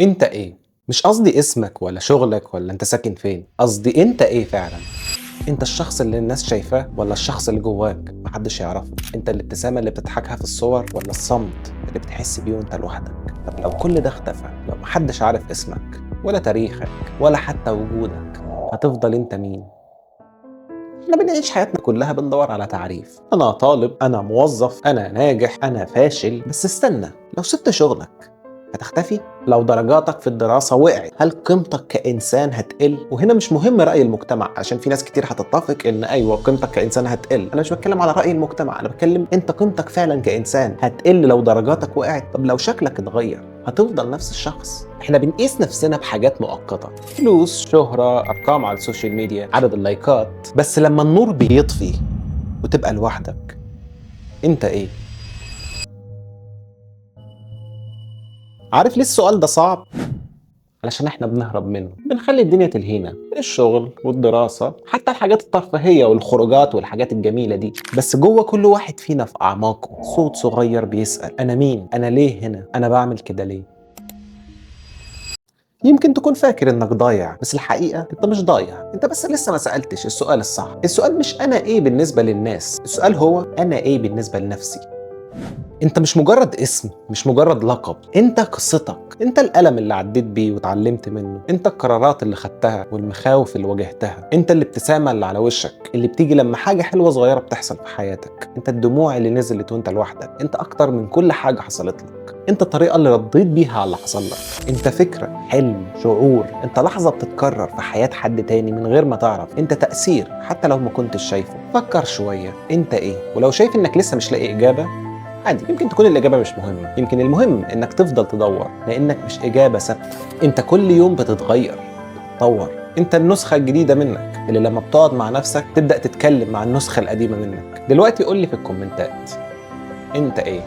أنت إيه؟ مش قصدي اسمك ولا شغلك ولا أنت ساكن فين، قصدي أنت إيه فعلًا؟ أنت الشخص اللي الناس شايفاه ولا الشخص اللي جواك محدش يعرفه؟ أنت الابتسامة اللي بتضحكها في الصور ولا الصمت اللي بتحس بيه وأنت لوحدك؟ طب لو كل ده اختفى، لو محدش عارف اسمك ولا تاريخك ولا حتى وجودك، هتفضل أنت مين؟ احنا بنعيش حياتنا كلها بندور على تعريف، أنا طالب، أنا موظف، أنا ناجح، أنا فاشل. بس استنى، لو سبت شغلك هتختفي؟ لو درجاتك في الدراسة وقعت هل قيمتك كإنسان هتقل؟ وهنا مش مهم رأي المجتمع، عشان في ناس كتير هتتفق إن أيوة قيمتك كإنسان هتقل. أنا مش بتكلم على رأي المجتمع، أنا بتكلم أنت قيمتك فعلا كإنسان هتقل لو درجاتك وقعت. طب لو شكلك اتغير هتفضل نفس الشخص؟ احنا بنقيس نفسنا بحاجات مؤقتة، فلوس، شهرة، أرقام على ال social media، عدد اللايكات. بس لما النور بيطفي وتبقى لوحدك، أنت إيه؟ عارف ليه السؤال ده صعب؟ علشان احنا بنهرب منه، بنخلي الدنيا تلهينا، الشغل والدراسة، حتى الحاجات الترفيهية والخروجات والحاجات الجميلة دي. بس جوه كل واحد فينا في أعماقه صوت صغير بيسأل: أنا مين؟ أنا ليه هنا؟ أنا بعمل كده ليه؟ يمكن تكون فاكر انك ضايع، بس الحقيقة انت مش ضايع، انت بس لسه ما سألتش السؤال الصح. السؤال مش أنا إيه بالنسبة للناس، السؤال هو أنا إيه بالنسبة لنفسي. انت مش مجرد اسم، مش مجرد لقب، انت قصتك، انت الألم اللي عديت بيه وتعلمت منه، انت القرارات اللي خدتها والمخاوف اللي واجهتها، انت الابتسامة اللي على وشك اللي بتيجي لما حاجة حلوة صغيرة بتحصل في حياتك، انت الدموع اللي نزلت وانت لوحدك، انت اكتر من كل حاجة حصلت لك، انت الطريقة اللي رديت بيها على اللي حصل لك، انت فكرة، حلم، شعور، انت لحظة بتتكرر في حياة حد تاني من غير ما تعرف، انت تأثير حتى لو ما كنتش شايفه. فكر شوية، انت ايه؟ ولو شايف انك لسه مش لاقي إجابة، عادي، يمكن تكون الإجابة مش مهمة، يمكن المهم إنك تفضل تدور، لأنك مش إجابة ثابتة، أنت كل يوم بتتغير، بتتطور، أنت النسخة الجديدة منك اللي لما بتقعد مع نفسك تبدأ تتكلم مع النسخة القديمة منك. دلوقتي قول لي في الكومنتات، أنت إيه؟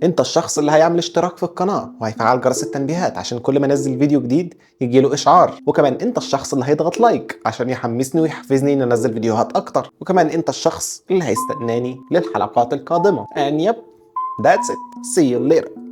انت الشخص اللي هيعمل اشتراك في القناة وهيفعل جرس التنبيهات عشان كل ما انزل فيديو جديد يجيله اشعار، وكمان انت الشخص اللي هيضغط like عشان يحمسني ويحفزني ان انزل فيديوهات اكتر، وكمان انت الشخص اللي هيستناني للحلقات القادمة. And yep, that's it. See you later.